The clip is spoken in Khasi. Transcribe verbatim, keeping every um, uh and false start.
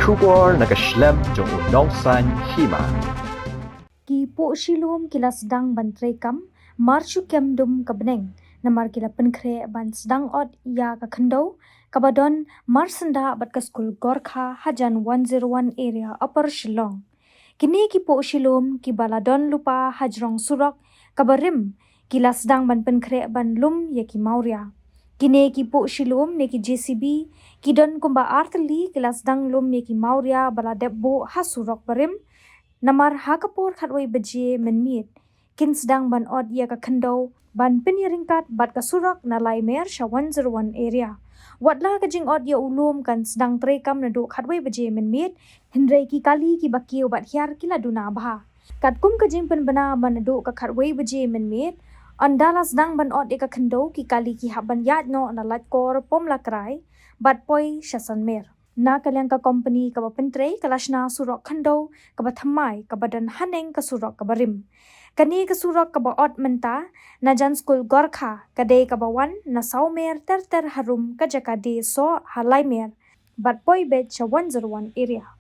Khubor na ka shlem jong u Nongsaiñ Hima. Ki pohshilum ki la sdang ban treikam mar shu kem dum ka bneng, namar ki la pynkhreh ban sdang ot ïa ka khyndew kaba don marsyndah bad ka skul Gorkha hajan one zero one area Upper Shillong. Kine ki pohshilum kiba la don lypa hajrong surok kaba rim ki la sdang ban pynkhreh ban lum ïa ki mawria. Kine ki pohshilum ne ki J C B ki don kumba ar tylli ki la sdang lum ïa ki mawria ba la dep buh ha surok barim. Namar ha ka por khatwei baje mynmiet kin sdang ban ot ïa ka khyndew ban pynïaryngkat bad ka surok na Laimer sha one zero one area. Watla ka jingot ïa u lum kan sdang treikam naduh khatwei baje mynmiet, hynrei ki kali kiba kiew bad hiar ki la duna bha. Katkum ka jingpynbna ba naduh ka khatwei baje mynmiet, ynda la sdang ban ot ïa ka khyndew, ki kali ki hap ban ïaid noh na Laitkor, Pomlakrai bad poi sha Sanmer. Na ka liang ka kompani kaba pyntrei ka la shna surok khyndew kaba thymmai kaba don haneng ka surok kaba rim. Kane ka surok kaba ot mynta na jan skul Gorkha ka dei kaba wan na Sawmer ter ter harum ka jaka die soh ha Laimer bad poi beit sha one zero one area.